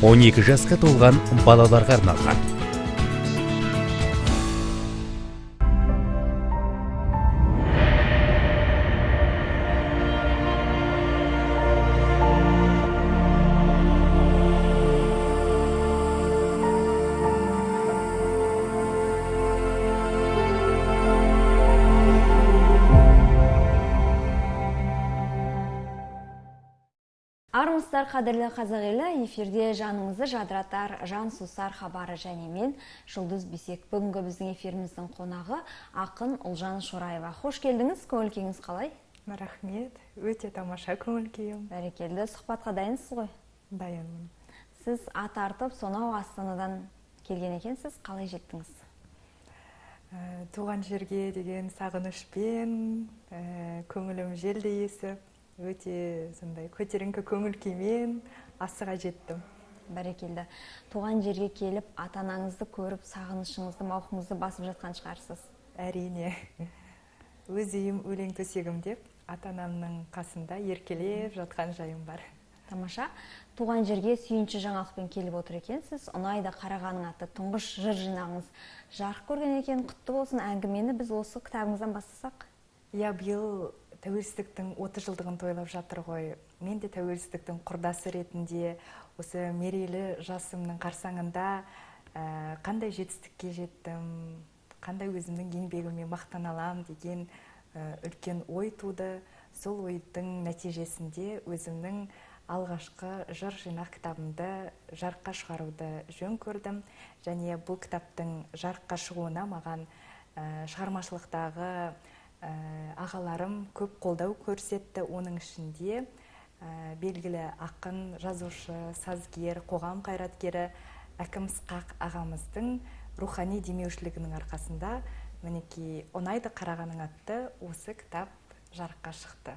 12 жасқа толған балаларға арналған. Армысыздар, қадірлі қазақ елі, эфирде жаныңызды жадыратар, жан сусар хабары және мен Жұлдыз Бисек. Бүгінгі біздің эфиріміздің қонағы ақын Ұлжан Шораева. Хош келдіңіз, көңіл күйіңіз қалай? Рахмет, өте тамаша көңіл күйім. Бәрекелді, сұхбатқа дайынсыз ғой? Дайынмын. Сіз ат артып сонау Астанадан келген екенсіз, қалай жеттіңіз? Туған жерге деген сағынышпен, көңілім желдей есіп, өте сондай көтеріңкі көңіл күймен асыға жеттім. Бәрекелді. Туған жерге келіп, ата-анаңызды көріп, сағынышыңызды, мауқыңызды басып жатқан шығарсыз. Әрине. Өз үйім өлең төсегім деп, ата-анамның қасында еркелеп жатқан жайым бар. Тамаша. Туған жерге сүйінші жаңалықпен келіп отыр екенсіз. Ұнайды қарағаның атты тұңғыш жыр жинағыңыз жарық көрген екен. Құтты болсын. Әңгімені біз осы кітабыңыздан бастасақ. Иә, биыл тәуелсіздіктің 30 жылдығын тойлап жатыр ғой. Мен де тәуелсіздіктің құрдасы ретінде осы мерейлі жасымның қарсаңында қандай жетістікке жеттім, қандай өзімнің еңбегіме мақтана аламын деген үлкен ой туды. Сол ойдың нәтижесінде өзімнің алғашқы жыр жинақ кітабымды жарыққа шығаруды жөн көрдім. Және бұл кітаптың жарыққа шығуына маған шығармашылықтағы ағаларым көп қолдау көрсетті. Оның ішінде белгілі ақын, жазушы, сазгер, қоғам қайраткері Әкім Ысқақ ағамыздың рухани демеушілігінің арқасында мінекей Ұнайды қарағаның атты осы кітап жарыққа шықты.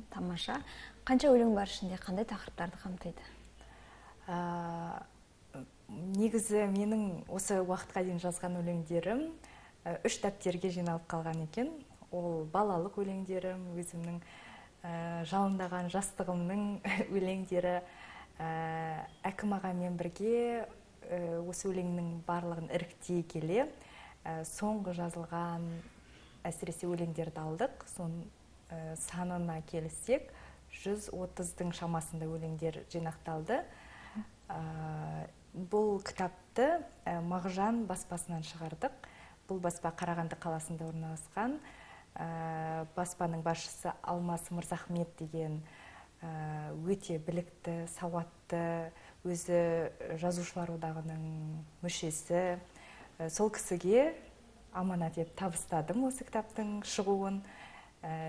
Тамаша. Қанша өлең бар ішінде, қандай тақырыптарды қамтиды? Негізі менің осы уақытқа дейін жазған өлеңдерім 3 дәптерге жиналып қалған екен. Ол балалық өлеңдерім, өзімнің жалындаған жастығымның өлеңдері. Әкім ағамен бірге осы өлеңнің барлығын іріктей келе, соңғы жазылған әсіресе өлеңдерді алдық. Сон санына келіссек, 130-дың шамасында өлеңдер жинақталды. Бұл кітапты Мағжан баспасынан шығардық. Бұл баспа Қарағанды қаласында орналасқан. Баспаның басшысы Алмас Мырзахмет деген өте білікті, сауатты, өзі жазушылар одағының мүшесі. Сол кісіге аманат етіп табыстадым осы кітаптың шығуын.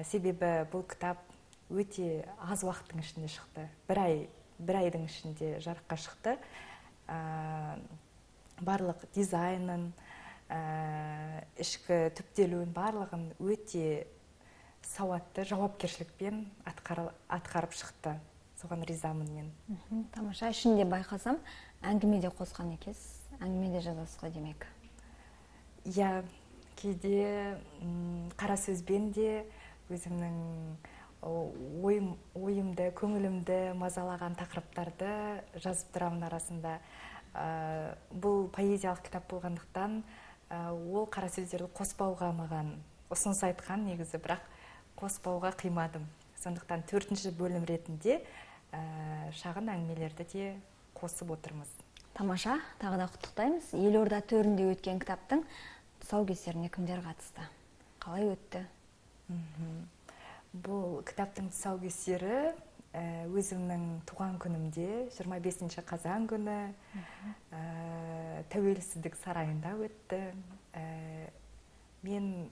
Себебі бұл кітап өте аз уақыттың ішінде шықты. Бір айдың ішінде жарыққа шықты. Барлық дизайнын, ішкі түптелуін барлығын өте сауатты жауапкершілікпен атқарып шықты. Соған ризамын мен. Тамаша. Ішінде байқасам, әңгіме де қосқан екенсіз, әңгіме де жазасыз ғой демек. Иә, кейде қара сөзбен де өзімнің ойымды, көңілімді мазалаған тақырыптарды жазып тұрамын арасында. Бұл поэзиялық кітап болғандықтан, ол қара сөздерді қоспауға маған ұсыныс айтқан негізі, бірақ қоспауға қимадым. Сондықтан 4-ші бөлім ретінде шағын әңгімелерді де қосып отырмыз. Тамаша, тағы да құттықтаймыз. Елорда төрінде өткен кітаптың тұсаукесеріне кімдер қатысты? Қалай өтті? Бұл кітаптың тұсаукесері өзімнің туған күнімде, 25 қазан күні, Тәуелсіздік сарайында өтті. Мен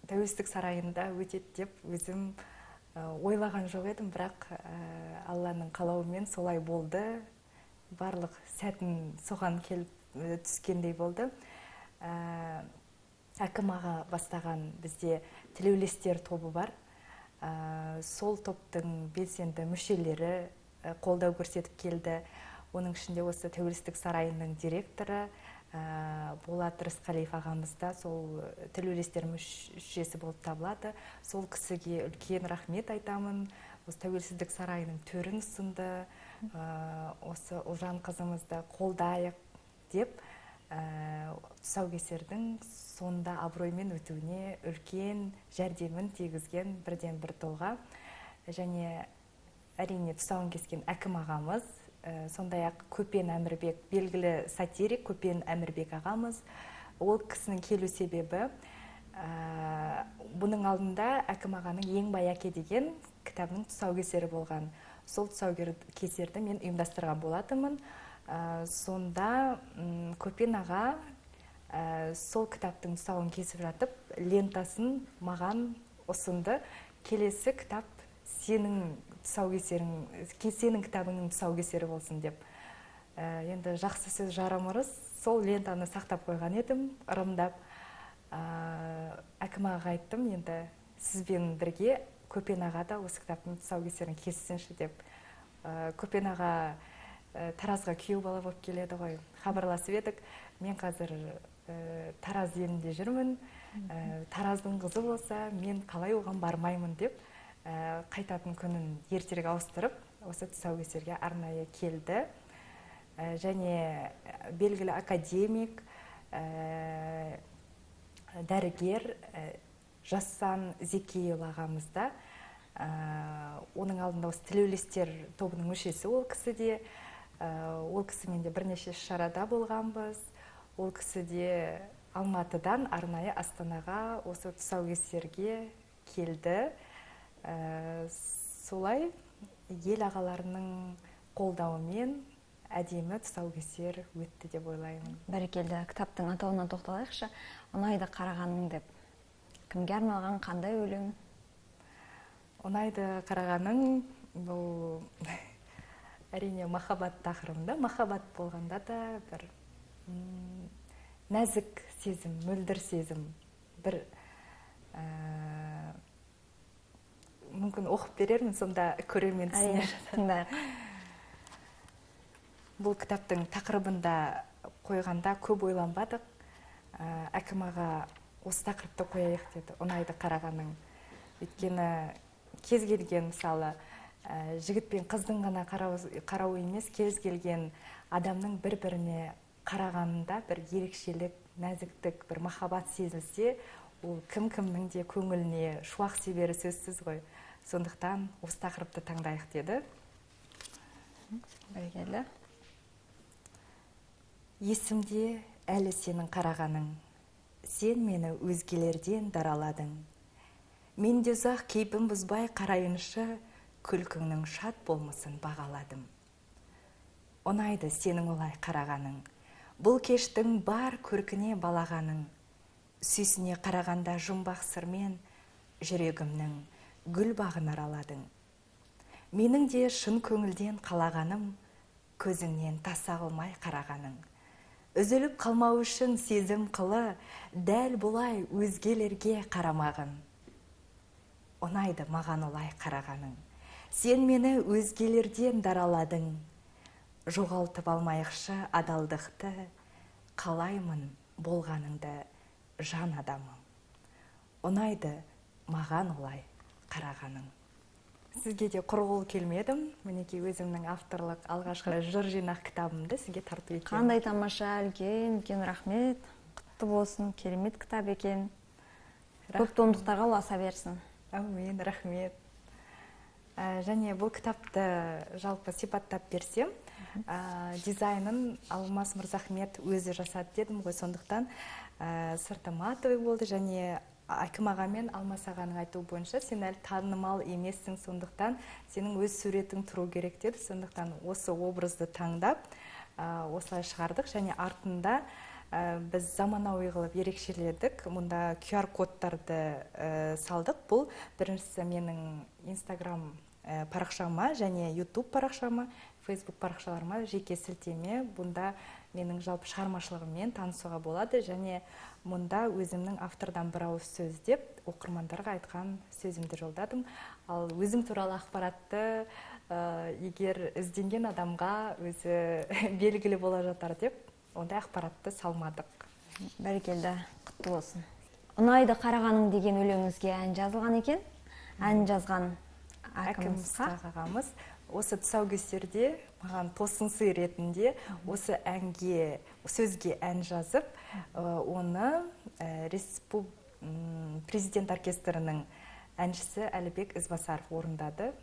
Тәуелсіздік сарайында өтеді деп өзім ойлаған жоқ едім, бірақ Алланың қалауымен солай болды. Барлық сәтін соған келіп түскендей болды. Әкім аға бастаған бізде тілеулестер тобы бар. Сол топтың белсенді мүшелері қолдау көрсетіп келді. Оның ішінде осы Тәуелсіздік сарайының директоры Болат Рысқалиев ағамыз да сол тілеулестер мүшесі болып табылады. Сол кісіге үлкен рахмет айтамын. Осы Тәуелсіздік сарайының төрін ұсынды. Осы Ұлжан қызымызды қолдайық деп тұсаукесердің сонда абыроймен өтуіне үлкен жәрдемін тигізген бірден бір тұлға. Және әрине тұсауын кескен Әкім ағамыз, сондай-ақ Көпен Әмірбек, белгілі сатирик Көпен Әмірбек ағамыз. Ол кісінің келу себебі, бұның алдында Әкім ағаның «Ең бай әке» деген кітабының тұсаукесері болған. Сол тұсаукесерді мен ұйымдастырған болатынмын. Сонда Көпен аға сол кітаптың тұсауын кесіп жатып, лентасын маған ұсынды. Келесі кітап сенің тұсаукесерің, сенің кітабыңның тұсаукесері болсын деп. Енді жақсы сөз жарым ырыс, сол лентаны сақтап қойған едім, ырымдап. Әкім ағаға айттым, енді сізбен бірге Көпен аға да осы кітаптың тұсаукесерін кессінші деп. Көпен аға Таразға күйеу бала болып келеді ғой, хабарласып едік. Мен қазір Тараз елінде жүрмін, Тараздың қызы болса, мен қалай оған бармаймын деп, қайтатын күнін ертерек ауыстырып, осы тұсаукесерге арнайы келді. Және белгілі академик, дәрігер Жассан Зекейұлы ағамыз да, оның алдында осы тілеулестер тобының мүшесі ол кісі де, ол кісімен де бірнеше шарада болғанбыз. Ол кісі де Алматыдан арнайы Астанаға осы тұсаукесерге келді. Солай ел ағаларының қолдауымен әдемі тұсаукесер өтті деп ойлаймын. Бәрекелді. Кітаптың атауына тоқталайықшы. «Ұнайды қарағаның» деп. Кімге арналған, қандай өлең? «Ұнайды қарағаның» бұл әрине махаббат тақырыбында. Махаббат болғанда да бір нәзік сезім, мөлдір сезім. Бір мүмкін оқып берермін, сонда көрермен түсінер. Тыңдайық. Бұл кітаптың тақырыбында қойғанда көп ойланбадық. Әкім аға осы тақырыпты қояйық деді, «Ұнайды қарағаның». Өйткені кез келген, мысалы, жігіт пен қыздың ғана қарауы емес, кез келген адамның бір-біріне қарағанында бір ерекшелік, нәзіктік, бір махаббат сезілсе, ол кім-кімнің де көңіліне шуақ себері сөзсіз ғой. Сондықтан осы тақырыпты таңдайық деді. Бәрекелді. Есімде әлі сенің қарағаның, сен мені өзгелерден дараладың. Мен де ұзақ кейпім бұзбай қарайыншы, күлкіңнің шат болмысын бағаладым. Ұнайды сенің олай қарағаның, бұл кештің бар көркіне балағаның, сүйсіне қарағанда жұмбақ сырмен жүрегімнің гүл бағын араладың. Менің де шын көңілден қалағаным, көзіңнен таса қылмай қарағаның. Үзіліп қалмау үшін сезім қылы, дәл бұлай өзгелерге қарамағын. Ұнайды маған олай қарағаның. Сен мені өзгелерден дараладың. Жоғалтып алмайықшы адалдықты, қалаймын болғаныңды жан адамым. Ұнайды маған олай қарағаның. Сізге де құр қол келмедім. Мінекей, өзімнің авторлық алғашқы жыр жинақ кітабымды сізге тарту етемін. Қандай тамаша, үлкен үлкен рахмет. Құтты болсын, керемет кітап екен. Көп томдықтарға ұласа берсін. Әумин, рахмет. Және бұл кітапты жалпы сипаттап берсем, дизайнын Алмас Мырзахмет өзі жасады дедім ғой, сондықтан сырты матовый болды. Және Әкім аға мен Алмас ағаның айтуы бойынша, сен әлі танымал емессің, сондықтан сенің өз суретің тұру керек деді. Сондықтан осы образды таңдап, осылай шығардық. Және артында біз заманауи қылып ерекшеледік. Мұнда QR кодтарды салдық. Бұл біріншісі менің Инстаграм парақшама және YouTube парақшама, Facebook парақшаларыма жеке сілтеме. Бұнда менің жалпы шығармашылығыммен танысуға болады. Және мұнда өзімнің автордан бір ауыз сөз деп оқырмандарға айтқан сөзімді жолдадым. Ал өзім туралы ақпаратты егер ізденген адамға өзі белгілі бола жатар деп, ондай ақпаратты салмадық. Бәрекелді, құтты болсын. «Ұнайды қарағаның» деген өлеңіңізге ән жазылған екен. Ән жазған Әкім Ысқақ ағамыз. Осы тұсаукесерде маған тосын сый ретінде осы әнге, сөзге ән жазып, оны президент оркестрінің әншісі Әлібек Ізбасаров орындады.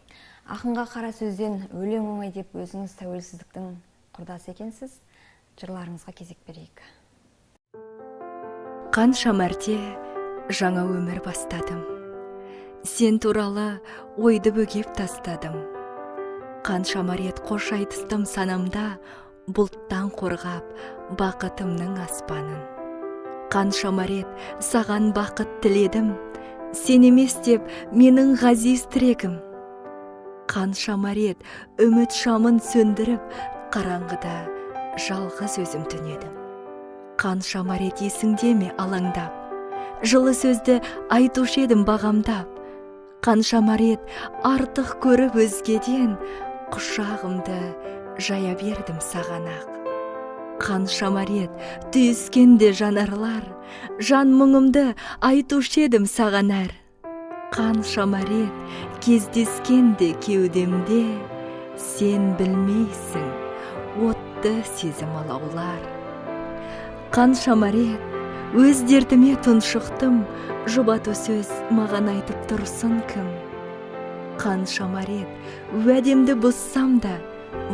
Ақынға қара сөзден өлең оңай деп өзіңіз тәуелсіздіктің құрдасы екенсіз. Жырларыңызға кезек берейік. Қанша мәрте жаңа өмір бастадым. Сен туралы ойды бөгеп тастадым. Қаншама рет қош айтыстым санамда, бұлттан қорғап бақытымның аспанын. Қаншама рет саған бақыт тіледім, сен емес деп менің ғазиз тірегім. Қаншама рет үміт шамын сөндіріп, қараңғыда жалғыз өзім түнедім. Қаншама рет есіңде ме алаңдап, жылы сөзді айтушы едім бағамдап. Қаншама рет артық көріп өзгеден, құшағымды жая бердім саған ақ. Қаншама рет түйіскенде жанарлар, жан мұңымды айтушы едім саған әр. Қаншама рет кездескенде кеудемде, сен білмейсің, отты сезім алаулар. Қаншама рет өз дертіме тұншықтым, жұбату сөз маған айтып тұрсын кім. Қаншама рет уәдемді бұзсам да,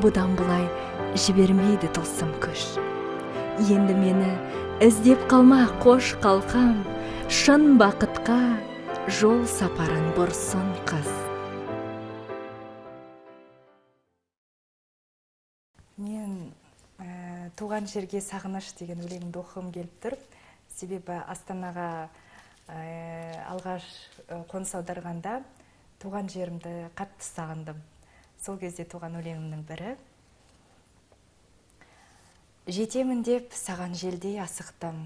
бұдан былай жібермейді тылсым күш. Енді мені іздеп қалма қош қалқам, шын бақытқа жол сапарын бұрсын қыз. Мен туған жерге сағыныш деген өлеңімді оқығым келіп тұр. Себебі Астанаға алғаш қоныс аударғанда туған жерімді қатты сағындым. Сол кезде туған өлеңімнің бірі. Жетемін деп саған желдей асықтым,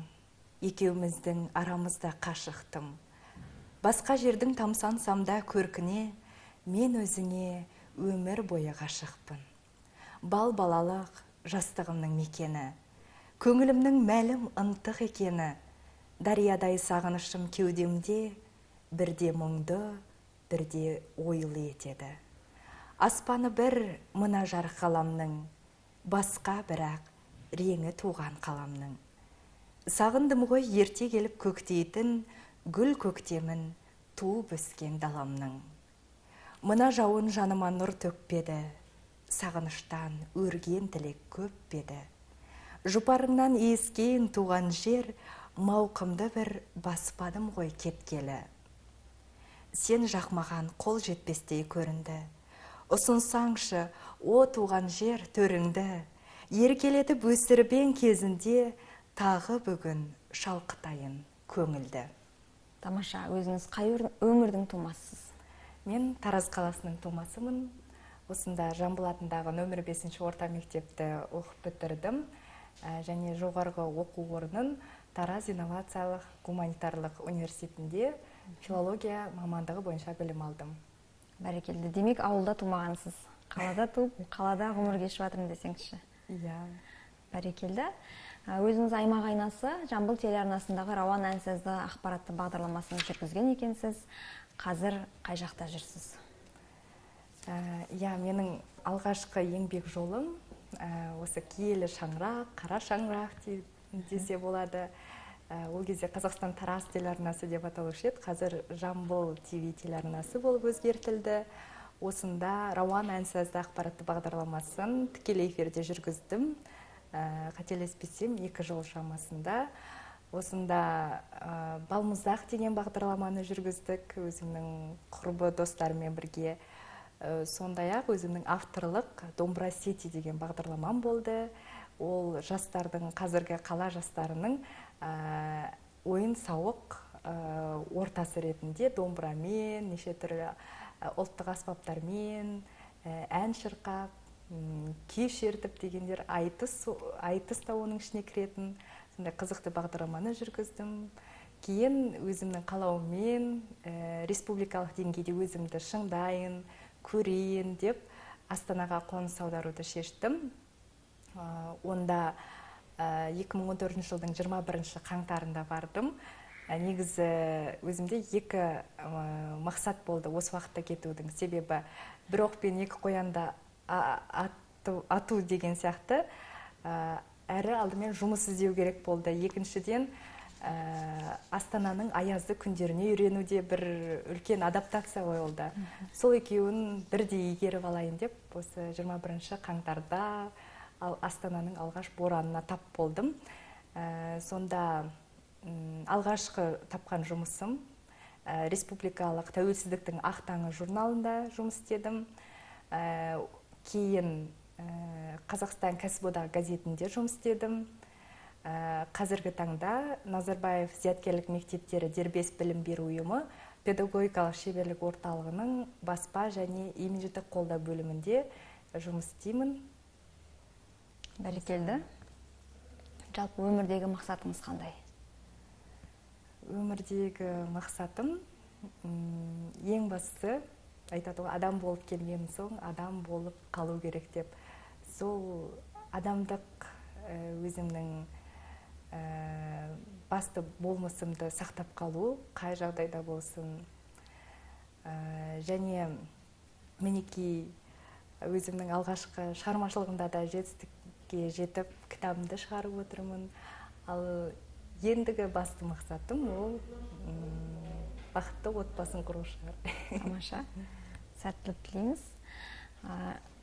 екеуміздің арамызда қашықтым. Басқа жердің тамсансам да көркіне, мен өзіңе өмір бойы ғашықпын. Бал балалық жастығымның мекені, көңілімнің мәлім ынтық екені, дариядай сағынышым кеудемде, бірде мұңды, бірде ойлы етеді. Аспаны бір мына жарық ғаламның, басқа бірақ реңі туған қаламның. Сағындым ғой ерте келіп көктейтін, гүл көктемін туып өскен даламның. Мына жауын жаныма нұр төкпеді, сағыныштан өрген тілек көп беді. Жұпарыңнан иіскен туған жер, мауқымды бір баспадым ғой кеткелі. Сен жақмаған қол жетпестей көрінді. Ұсынсаңшы, о туған жер төріңді, еркелетіп өсірбен кезінде, тағы бүгін шалқытайын көңілді. Тамаша, өзіңіз қай өңірдің тумасысыз? Мен Тараз қаласының тумасымын. Осында Жамбыл атындағы нөмір 5 орта мектепті оқып бітірдім. Және жоғарғы оқу орнын Тараз инновациялық гуманитарлық университетінде филология мамандығы бойынша білім алдым. Бәрекелді. Демек, ауылда тумағансыз. Қалада туып, қалада ғұмыр кешіп жатырмын десеңізші. Иә. Бәрекелді. Өзіңіз аймақ айнасы Жамбыл телеарнасындағы Рауан әнсазды ақпаратты бағдарламасын жүргізген екенсіз. Қазір қай жақта жүрсіз? Иә, менің алғашқы еңбек жолым осы киелі шаңырақ, қара шаңырақ десе болады. Ол кезде Қазақстан Тараз телеарнасы деп аталушы еді. Қазір Жамбыл ТВ телеарнасы болып өзгертілді. Осында Рауан әнсазды ақпаратты бағдарламасын тікелей эфирде жүргіздім. Қателеспесем, 2 жыл шамасында. Осында Балмұздақ деген бағдарламаны жүргіздік өзімнің құрбы достарыммен бірге. Сондай-ақ өзімнің авторлық Домбыра Сити деген бағдарламам болды. Ол жастардың, қазіргі қала жастарының ойын сауық ортасы ретінде домбырамен, неше түрлі ұлттық аспаптармен, ән шырқап, күй шертіп дегендер, айтыс та оның ішіне кіретін сондай қызықты бағдарламаны жүргіздім. Кейін өзімнің қалауыммен республикалық деңгейде өзімді шыңдайын, көрейін деп Астанаға қоныс аударуды шештім. Онда 2014 жылдың 21 қаңтарында бардым. Негізі өзімде екі мақсат болды осы уақытта кетудің. Себебі бір оқпен екі қоянды ату деген сияқты. Әрі алдымен жұмыс іздеу керек болды. Екіншіден, Астананың аязды күндеріне үйрену де бір үлкен адаптация ғой ол да. Сол екеуін бірдей игеріп алайын деп осы 21 қаңтарда Астананың алғаш боранына тап болдым. Сонда алғашқы тапқан жұмысым республикалық Тәуелсіздіктің ақ таңы журналында жұмыс істедім. Кейін Қазақстан кәсіподағы газетінде жұмыс істедім. Қазіргі таңда Назарбаев зияткерлік мектептері дербес білім беру ұйымы педагогикалық шеберлік орталығының баспа және имидждік қолдау бөлімінде жұмыс істеймін. Бәрекелді. Жалпы өмірдегі мақсатыңыз қандай? Өмірдегі мақсатым, ең бастысы, айтады ғой, адам болып келген соң адам болып қалу керек деп. Сол адамдық өзімнің басты болмысымды сақтап қалу, қай жағдайда болсын. Және мінекей өзімнің алғашқы шығармашылығымда да жетістікке жетіп, кітабымды шығарып отырмын. Ал ендігі басты мақсатым ол бақытты отбасын құру шығар. Тамаша. Сәттілік тілейміз.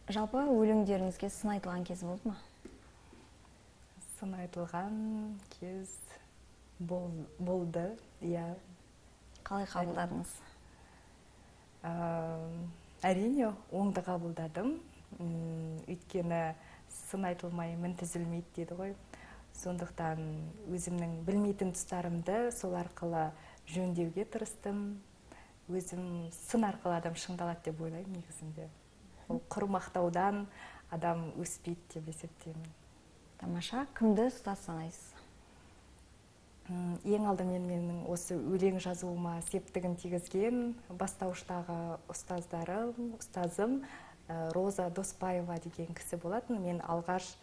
Жалпы өлеңдеріңізге сын айтылған кез болды ма? Сын айтылған кез болды, иә. Қалай қабылдадыңыз? Әрине, оңды қабылдадым. Өйткені сын айтылмай мін түзілмейді дейді ғой. Сондықтан өзімнің білмейтін тұстарымды сол арқылы жөндеуге тырыстым. Өзім сын арқылы адам шыңдалады деп ойлаймын негізінде. Ол құр мақтаудан адам өспейді деп есептеймін. Тамаша. Кімді ұстаз санайсыз? Ең алдымен менің осы өлең жазуыма септігін тигізген бастауыштағы ұстазым Роза Доспаева деген кісі болатын. Мен алғаш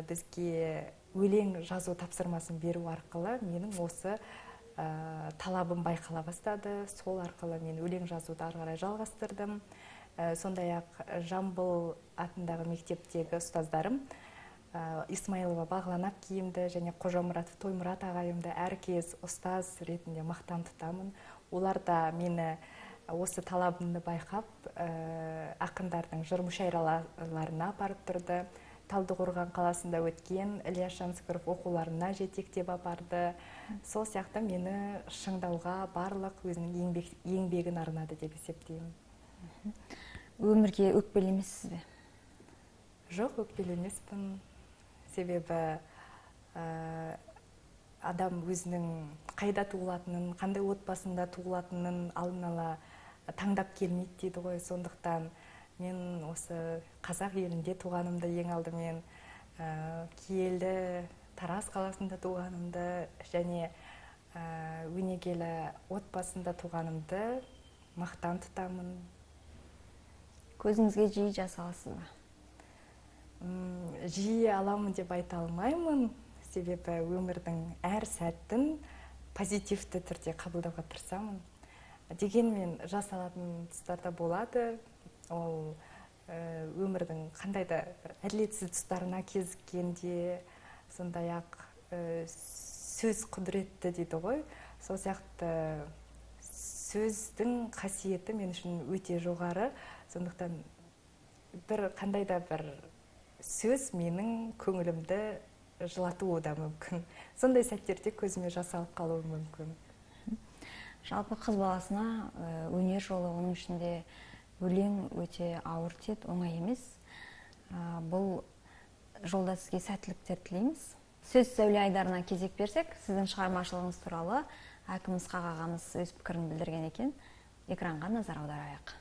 бізге өлең жазу тапсырмасын беру арқылы менің осы талабым байқала бастады. Сол арқылы мен өлең жазуды ары қарай жалғастырдым. Сондай-ақ Жамбыл атындағы мектептегі ұстаздарым Исмаилова Бағлан әпкемді және Қожамұратов Тоймұрат ағайымды әркез ұстаз ретінде мақтан тұтамын. Олар да мені осы талабымды байқап, ақындардың жыр мүшәйраларына апарып тұрды. Талдықорған қаласында өткен Ілияс Жансүгіров оқуларына жетектеп апарды. Сол сияқты мені шыңдауға барлық өзінің еңбегін арнады деп есептеймін. Өмірге өкпелі емессіз бе? Жоқ, өкпелі емеспін. Себебі адам өзінің қайда туылатынын, қандай отбасында туылатынын алдын ала таңдап келмейді дейді ғой. Сондықтан мен осы қазақ елінде туғанымды, ең алдымен киелі Тараз қаласында туғанымды және өнегелі отбасында туғанымды мақтан тұтамын. Көзіңізге жиі жас аласыз ба? Жиі аламын деп айта алмаймын, себебі өмірдің әр сәтін позитивті түрде қабылдауға тырысамын. Дегенмен жас алатын тұстар да болады. Ол өмірдің қандай да бір әділетсіз тұстарына кезіккенде, сондай-ақ сөз құдіретті дейді ғой. Сол сияқты сөздің қасиеті мен үшін өте жоғары. Сондықтан бір қандай да бір сөз менің көңілімді жылатуы да мүмкін. Сондай сәттерде көзіме жас алып қалуы мүмкін. Жалпы қыз баласына өнер жолы, оның ішінде өлең өте ауыр тиеді, оңай емес. Бұл жолда сізге сәттіліктер тілейміз. Сөз сәуле айдарына кезек берсек, сіздің шығармашылығыңыз туралы әкім Ысқақ ағамыз өз пікірін білдірген екен. Экранға назар аударайық.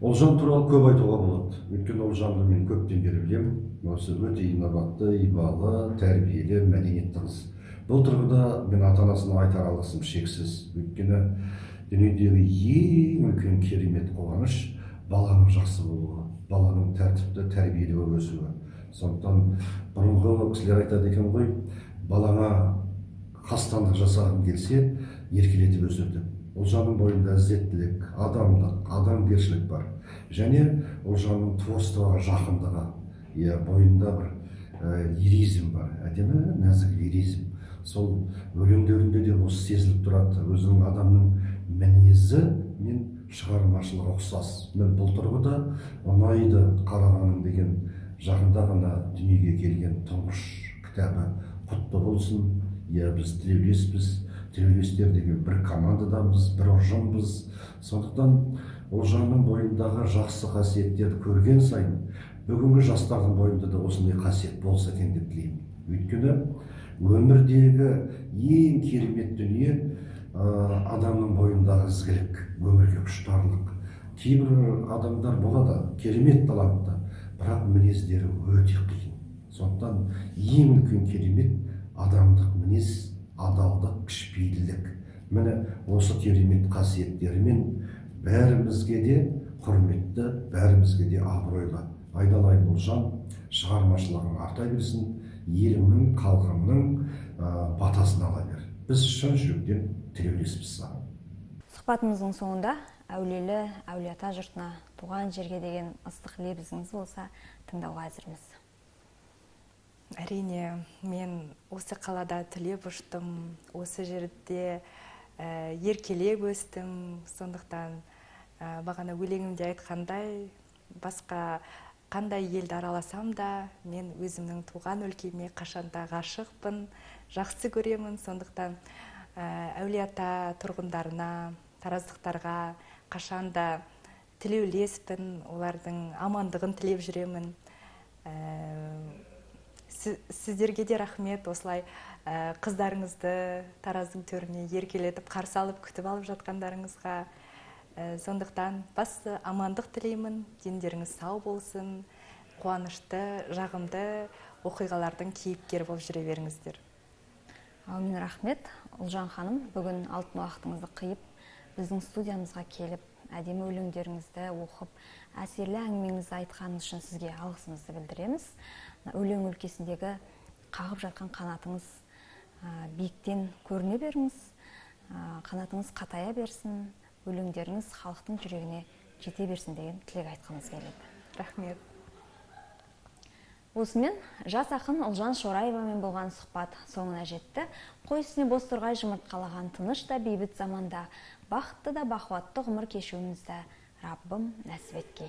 Ұлжан туралы көп айтуға болады. Өйткені Ұлжанды мен көптен бері білемін. Осы өте инабатты, ибалы, тәрбиелі, мәдениетті қыз. Бұл тұрғыда мен ата-анасына айтар алғысым шексіз. Өйткені дүниедегі ең үлкен керемет қуаныш баланың жақсы болуы, баланың тәртіпті, тәрбиелі болып өсуі. Сондықтан бұрынғы кісілер айтады екен ғой, балаңа қастандық жасағың келсе, еркелетіп өсір деп. Ұлжанның бойында ізеттілік, адамдық, адамгершілік бар. Және Ұлжанның творчествоға жақындығы, иә, бойында бір лиризм бар, әдемі нәзік лиризм. Сол өлеңдерінде де осы сезіліп тұрады. Өзінің адамның мінезі мен шығармашылығы ұқсас. Мен бұл тұрғыда ұнайды қарағаның деген жақында ғана дүниеге келген тұңғыш кітабы құтты болсын. Иә, біз тілеулеспіз, тілеулестер деген бір командадамыз, бір ұжымбыз. Сондықтан Ұлжанның бойындағы жақсы қасиеттерді көрген сайын бүгінгі жастардың бойында да осындай қасиет болса екен деп тілеймін. Өйткені өмірдегі ең керемет дүние адамның бойындағы ізгілік, өмірге құштарлық. Кейбір адамдар болады керемет талантты, бірақ мінездері өте қиын. Сондықтан ең үлкен керемет адамдық мінез, адалдық, кішіпейілділік. Міне, осы керемет қасиеттерімен бәрімізге де құрметті, бәрімізге де абыройлы. Айналайын Ұлжан, шығармашылығың арта берсін, еліңнің, халқыңның батасын ала бер. Біз шын жүректен тілеулеспіз саған. Сұхбатымыздың соңында әулиелі Әулиеата жұртына, туған жерге деген ыстық лебізіңіз болса, тыңдауға әзірміз. Әрине, мен осы қалада түлеп ұштым, осы жерде еркелеп өстім. Сондықтан бағана өлеңімде айтқандай, басқа қандай елді араласам да, мен өзімнің туған өлкеме қашанда ғашықпын, жақсы көремін. Сондықтан Әулиеата тұрғындарына, тараздықтарға қашанда тілеулеспін, олардың амандығын тілеп жүремін. Сіздерге де рахмет, осылай қыздарыңызды Тараздың төріне еркелетіп қарсы алып, күтіп алып жатқандарыңызға. Сондықтан басты амандық тілеймін, дендеріңіз сау болсын, қуанышты, жағымды оқиғалардың кейіпкері болып жүре беріңіздер. Әумин, рахмет, Ұлжан ханым, бүгін алтын уақытыңызды қиып, біздің студиямызға келіп, әдемі өлеңдеріңізді оқып, әсерлі әңгімеңізді айтқаныңыз үшін сізге алғысымызды білдіреміз. Өлең өлкесіндегі қағып жатқан қанатыңыз биіктен көріне беріңіз, қанатыңыз қатая берсін, өлеңдеріңіз халықтың жүрегіне жете берсін деген тілек айтқымыз келеді. Рахмет. Осымен жас ақын Ұлжан Шораевамен болған сұхбат соңына жетті. Қой үстіне бозторғай жұмыртқалаған тыныш та бейбіт заманда бақытты да бақуатты ғұмыр кешуімізді Раббым нәсіп еткей.